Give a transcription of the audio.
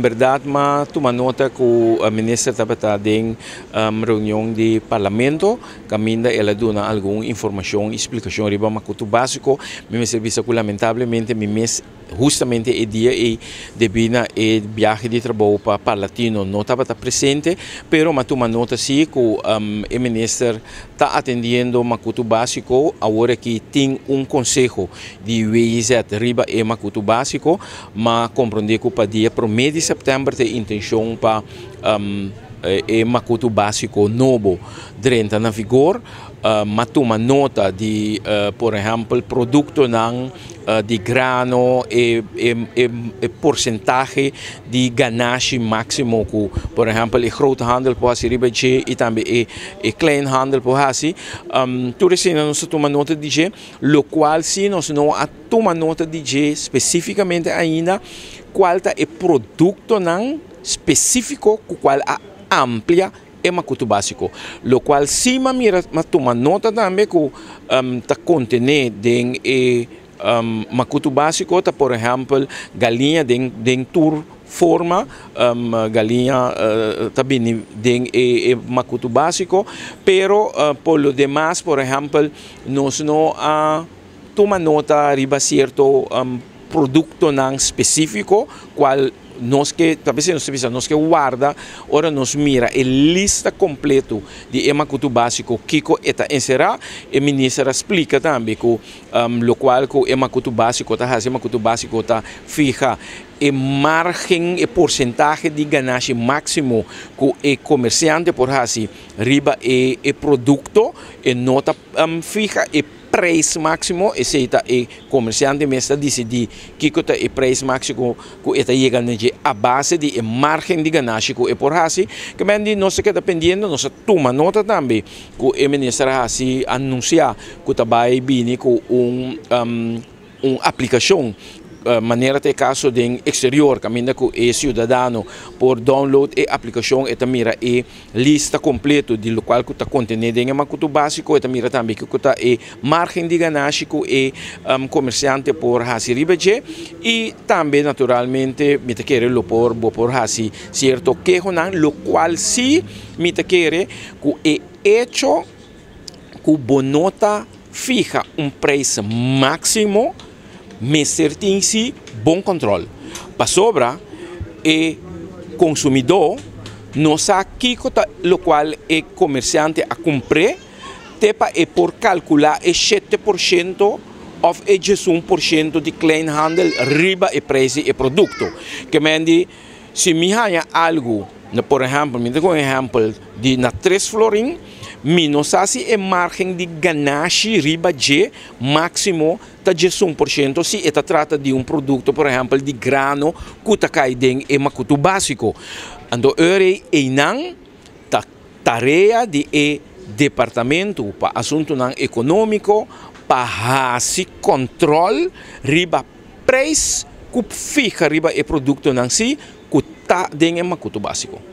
En bèrdat, m'a tuma nota ku e minister tabata den reunion di parlamento, kaminda el a duna algun informashon i splikashon riba makutu básiko. Mi mester bisa ku lamentablemente mi mes hustamente e dia ei, debí na e biahe di trabou pa Parlatino, no tabata presente, pero m'a tuma nota sí ku e minister ta atendiendo makutu básiko. Awor aki tin un konseho di WIZ riba e makutu básiko. M'a komprondé ku pa dia 1 di sèptèmber tin intenshon pa e makutu básiko nobo drenta na vigor. M'a tuma nota di, por ehèmpel, produktonan di grano e porsentahe di ganashi máksimo ku, por ehèmpel, e groothandel por hasi riba dje i tambe e kleinhandel por hasi. Tur esei nos a tuma nota di dje. Lokual si nos no a tuma nota di dje spesífikamente ainda, kual ta e produktonan spesífiko ku kual a amplia e makutu básiko. Lokual si m'a mira, m'a tuma nota tambe ku ta kontené den e makutu básiko ta, por ehèmpel, galiña den tur forma, galiña ta bini den e makutu básiko, pero por lo demas, por ehèmpel, nos no a tuma nota riba sierto produktonan spesífiko, kual nos ke, talbes nos bisa, nos ke warda ora nos mira e lista kompleto di e makutu básiko, kiko e ta enserá. E minister a splika tambe ku lokual ku e makutu básiko ta hasi, makutu básiko ta fiha e margen, e porsentahe di ganashi máksimo ku e komersiante por hasi riba e produkto. E no ta fiha e preis máksimo, esei ta e komersiante mes ta disidí kiko ta e preis máksimo ku e ta yega na a base di e margen di ganashi ku e por hasi. Ke men di nos keda pendiente. Nos tuma nota tambe ku e minister hasi anunsiá ku ta bai bini ku un aplikashon, manera ta e kaso den eksterior, kaminda ku e siudadano por download e aplikashon, e ta mira e lista kompleto di lokual ku ta kontené den e makutu básiko, e ta mira tambe ku ta e margen di ganashi ku e komersiante por hasi riba dje, i tambe naturalmente mi ta kere lo por bo por hasi sierto kehonan. Lokual si mi ta kere ku e echo ku bo no ta fiha un preis máksimo, mester tin si bon kòntròl. Pasobra e konsumidó no sa kiko ta lokual e komersiante a kumpra te pa e por kalkulá e 7% òf e 11% di kleinhandel riba e preis di e produkto. Ke men di, si mi haña algu, por ehèmpel, mi ta un ehèmpel di na 3 florin, mi no sa si e margen di ganashi riba dje máksimo ta 11% si e ta trata di un produkto, por ehèmpel, di grano ku ta kai den e makutu básiko. Anto ora einan ta tarea di e departamento pa asuntunan ekonómiko pa hasi kòntròl riba preis ku fiha riba e produktonan si ku ta den e makutu básiko.